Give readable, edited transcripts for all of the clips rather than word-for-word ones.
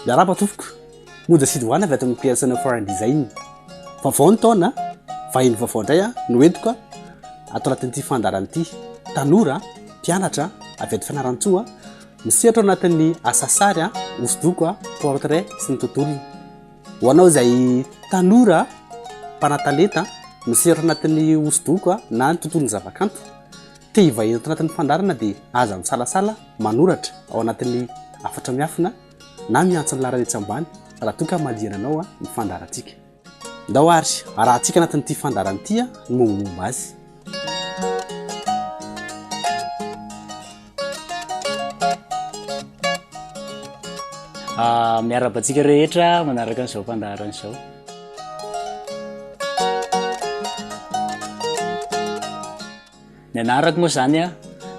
Miarahaba tompoko, Monja Sidoine avy ato amin'ny Creation of Foreign Design. Vaovao ny taona, vahiny vaovao indray no entiko ato anatin'ity fandaharana ity. Tanora, mpianatra avy ato Fianarantsoa, misehatra ao anatin'ny asa sary, hosodoko, portrait sy ny tontolony. Ho anao izay tanora mpanatalenta misehatra anatin'ny hosodoko na ny tontolon'ny zavakanto, te hivahiny ato anatin'ny fandaharana dia aza misalasala manoratra ao anatin'ny hafatra miafina na miantso ny laharana etsy ambany raha toa ka mahaliana anao ny fandaharantsika. Ndao ary arahantsika anatin'ity fandaharana ity ny mombamomba azy. Ah, miarahaba antsika rehetra manaraka an'izao fandaharana izao. Ny anarako moa izany a,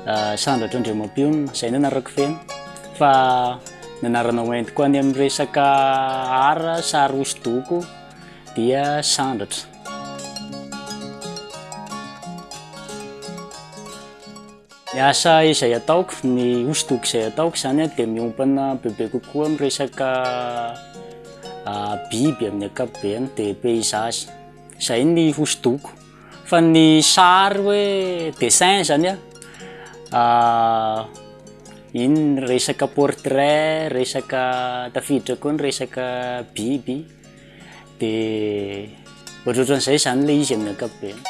ah, Sandratra Andriamampionona, izay ny anarako feno. Fa ny anarana hoentiko any amin'ny resaka art, sary hosodoko dia Sandratra. Ny asa izay ataoko, ny hosodoko izay ataoko izany dia miompana bebe kokoa amin'ny resaka biby amin'ny ankapobeny dia paysage. Izay ny hosodoko. Fa ny sary hoe dessin izany iny ny resaka portrait, resaka tafiditra koa ny resaka biby. Dia ohatrohatran'izay izany ilay izy amin'ny ankapobeny.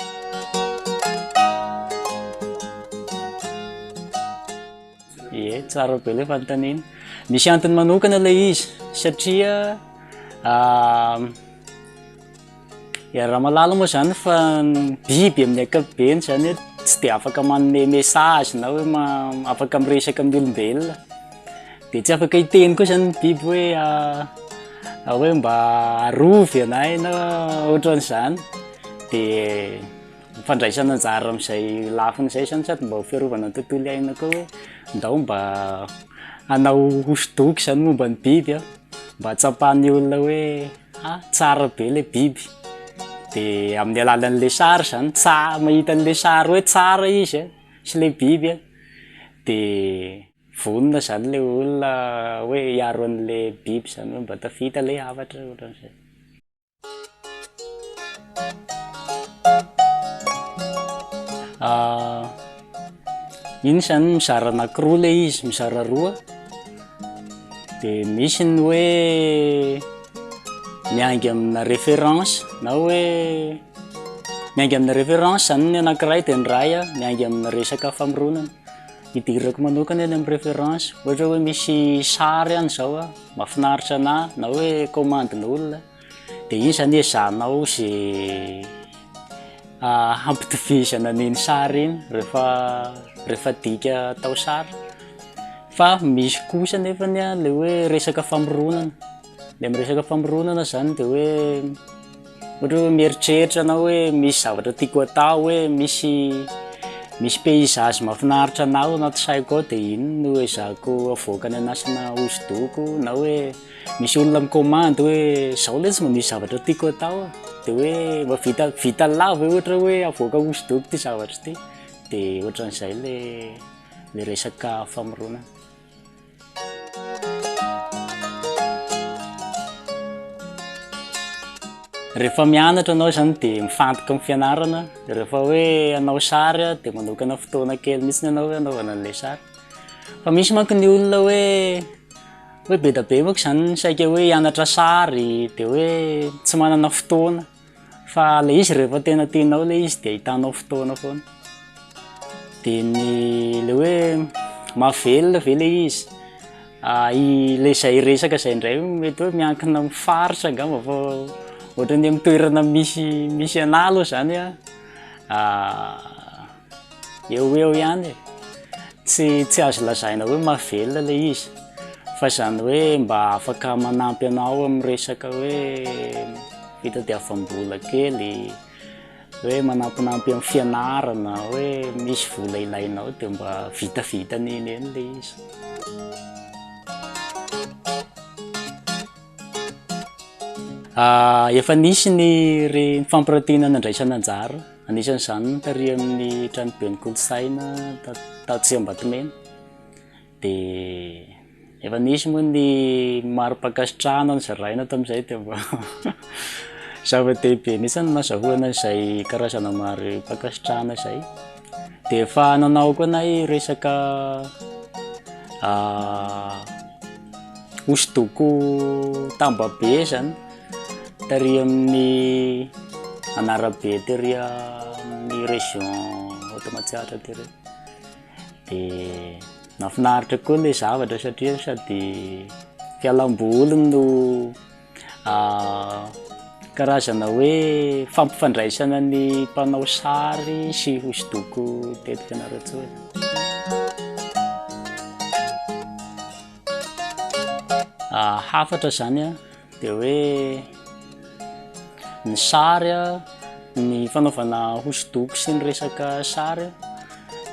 Ie, tsara be ilay fanontaniana. Misy antony manokana ilay izy satria iaraha-mahalala moa izany fa ny biby amin'ny ankapobeny izany hoe tsy dia afaka manome message na hoe afaka miresaka amin'ny olombelona. Dia tsy afaka hiteny koa izany ny biby hoe hoe mba arovy anay na ohatran'izany. Dia fandraisana anjara amin'izay lafiny izay izany sady mba ho fiarovana ny tontolo iainana koa hoe ndao mba hanao hosodoko izany momba ny biby an, mba hahatsapan'ny olona hoe ha tsara be ilay biby. Dia amin'ny alalan'ilay sary izany, tsa- mahita an'ilay sary hoe tsara izy an sy ilay biby an, dia Vonona zany le olona hoe hiaro an'le biby zany hoe mba tafita le hafatra ohatran'izay. Iny zany mizara anakiroa le izy, mizara roa, de misy ny hoe miainga amina référence na hoe miainga amina référence zany ny anakiray de ny iray miainga amina resaka famoronana. Idirako manokana eny amin'ny référence, ohatra hoe misy sary any zao a, mahafinaritra anah na hoe commande-n'olona de iny zany ezahanao ze hampitovizana an'iny sary iny rehefa rehefa adika atao sary, fa misy kosa nefany a le hoe resaka famoronana, le amin'ny resaka famoronana zany de hoe Ohatra hoe mieritreritra anao hoe misy zavatra tiako atao hoe misy misy paysage mahafinaritra anah ao anaty saiko ao dia iny no ezahako avoaka any anasina hosodoko na hoe misy olona mikaomandy hoe zao letsy mba misy zavatra tiako atao a, dia hoe mba vita vita lava ve ohatra hoe avoaka hosodoko ity zavatra ity, dia ohatran'izay le le resaka famoronana. Rehefa mianatra anao zany dia mifantoka amin'ny fianarana, rehefa hoe hanao sary dia manokana fotoana kely mihitsy ianao hoe hanaovana an'ilay sary. Fa misy manko ny olona hoe hoe be dia be manko zany ny saika hoe hianatra sary dia hoe tsy manana fotoana. Fa ilay izy rehefa tena tianao ilay izy dia ahitanao fotoana foana. Dia ny ilay hoe mahavelona ve ilay izy? Ilay izay resaka izay indray mety hoe miankina amin'ny faritra angamba fa ohatran'ny amin'ny toerana misy misy anah aloha izany an, Eo ho eo ihany e. Tsy tsy azo lazaina hoe mahavelona ilay izy fa izany hoe mba afaka manampy anao amin'ny resaka hoe fitadiavam-bola kely, hoe manampinampy amin'ny fianarana, hoe misy vola ilainao dia mba vitavitan'iny eny ilay izy. Efa nisy ny re ny fampirantiana nandraisana anjara, anisan'izany ny tary amin'ny tranoben'ny kolontsaina tatsy Ambatomena. Dia Efa nisy moa ny mari-pankasitrahana nozaraina tamin'izay dia mba zava-dehibe mihitsy ny nazahoana an'izay karazana mari-pankasitrahana izay. Dia efa nanao koa anay resaka hosodoko tambabe zany tary amin'ny an'arabe tery amin'ny région Haute Matsiatra tery. Dia nahafinaritra koa ilay zavatra satria sady fialamboly no karazana hoe fampifandraisana ny mpanao sary sy hosodoko teto Fianarantsoa. Hafatra izany an, dia hoe ny sary an, ny fanaovana hosodoko sy ny resaka sary an,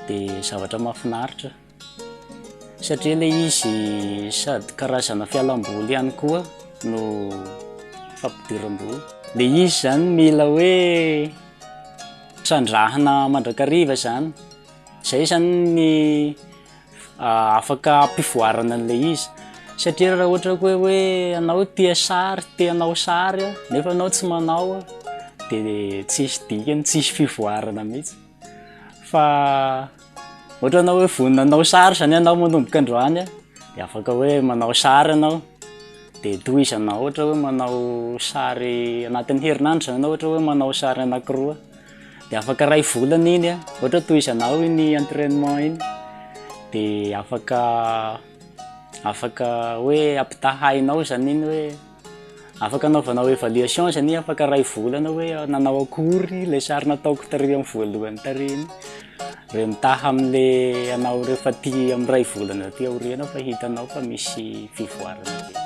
dia zavatra mahafinaritra satria ilay izy sady karazana fialamboly ihany koa no fampidiram-bola. Ilay izy izany mila hoe trandrahana mandrakariva izany, izay izany ny afaka ampivoarana an'ilay izy satria raha ohatra koa hoe ianao tia sary, te hanao sary nefa ianao tsy manao de tsisy dikany, tsisy fivoarana mihitsy fa ohatra ianao hoe vonona hanao sary zany ianao manomboka androany de afaka hoe manao sary ianao de tohizanao ohatra hoe manao sary anatin'ny herinandro zany ianao ohatra hoe manao sary anankiroa. De afaka iray volana iny a, ohatra hoe tohizanao iny entrainement iny de afaka afaka hoe ampitahainao zany iny hoe afaka anaovanao évaluation zany iny afaka iray volana hoe nanao akory ilay sary nataoko tary amin'ny voalohany tary iny, re mitaha am'le anao rehefa aty amin'ny iray volana aty aoriana fa hitanao fa misy fivoarana be.